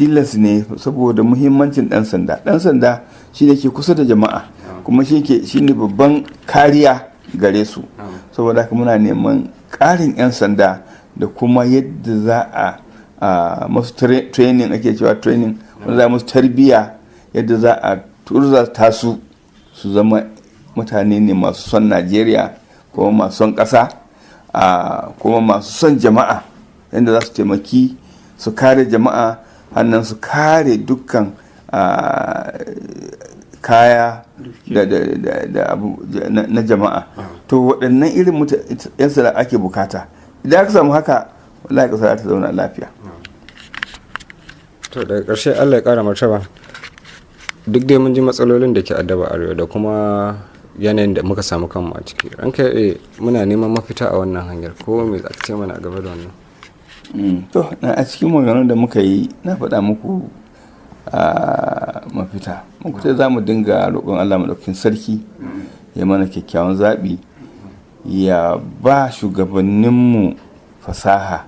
Tilas ne saboda muhimmancin ɗan sanda. Ɗan sanda shi ne ke kusa da jama'a, kuma shi ke shi ne babban kariya gare su. Saboda haka muna neman ƙarin 'yan sanda da kuma yadda za a masu training, ake cewa training, wanda za a musu tarbiyya yadda za a turzata su su zama mutane ne masu son Najeriya, kuma masu son ƙasa, kuma masu son jama'a, yadda za su taimaki su kare jama'a, hannun su kare dukkan kaya da abu na jama'a. To, waɗannan irin 'yan sanda ake bukata. Idan aka samu haka, wallahi ƙasa za ta zauna lafiya. To, daga ƙarshe, Allah ya ƙara martaba, duk dai mun ji matsalolin da ke addaba Arewa da kuma yanayin da muka samu kanmu a ciki. Ranka ya, muna neman mafita a wannan hanyar. Ko me za ka ce mana a gaba da wannan? To, na a cikin maganganun da muka yi, na faɗa muku a mafita. Muku ce za mu dinga roƙon Allah Maɗaukakin Sarki ya mana kyakkyawan zaɓi, ya ba shugabanninmu fasaha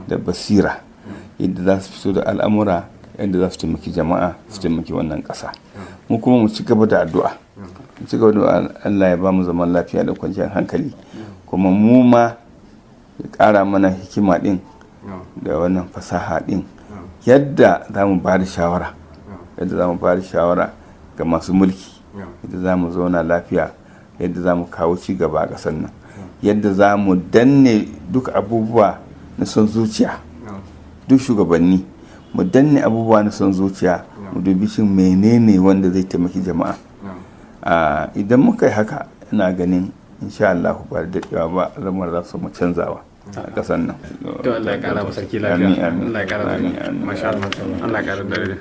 da basira yadda za su fito da al'amura yadda za su taimaki jama'a, su taimaki wannan ƙasa. Mu kuma mu ci gaba da addu'a, mu ci gaba da Allah ya ba mu zaman lafiya da kwanciyar hankali, kuma mu ma ya ƙara mana hikima ɗin da wannan fasaha ɗin yadda za mu ba da shawara, yadda za mu ba da shawara ga masu mulki, yadda za mu zauna lafiya, yadda za mu kawo ci gaba a ƙasar nan, yadda za mu danne duk abubuwa na son zuciya. Duk shugabanni, mu danne abubuwa na son zuciya, mu dubi shin menene wanda zai taimaki jama'a. Idan muka yi haka, ina ganin insha Allah ba da daɗewa ba al'amura za su mu canzawa a ƙasar nan. To, Allah ya kara masa sarki lafiya. Allah ya kara, masha Allah, Allah ya kara dare.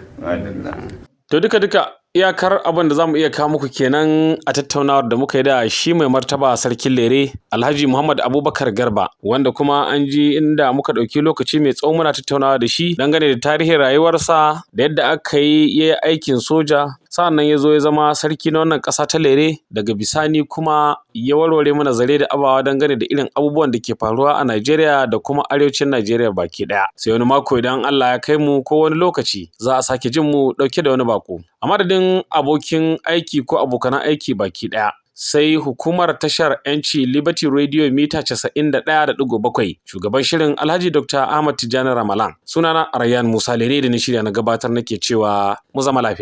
To, duka duka iyakar abin da zamu iya kawo muku kenan a tattaunawar da muka yi da shi mai martaba Sarkin Lere, Alhaji Muhammad Abubakar Garba, wanda kuma an ji inda muka ɗauki lokaci mai tsawo muna tattaunawa da shi dangane da tarihin rayuwarsa da yadda aka yi ya yi aikin soja, sa'annan ya zo ya zama sarki na wannan ƙasa ta Lere. Daga bisani kuma ya warware mana zare da abawa dangane da irin abubuwan da ke faruwa a Najeriya da kuma arewacin Najeriya baki ɗaya. Sai wani mako idan Allah ya kai mu, ko wani lokaci, za a sake jin mu ɗauke da wani baƙo. A madadin abokin aiki ko abokanan aiki baki ɗaya, sai hukumar tashar 'Yanci Liberty Radio mita 91.7, shugaban shirin Alhaji Dr. Ahmad Tijjani Ramalan, sunana Rayyan Musa Lere da na shirya na gabatar nake cewa mu zama lafiya.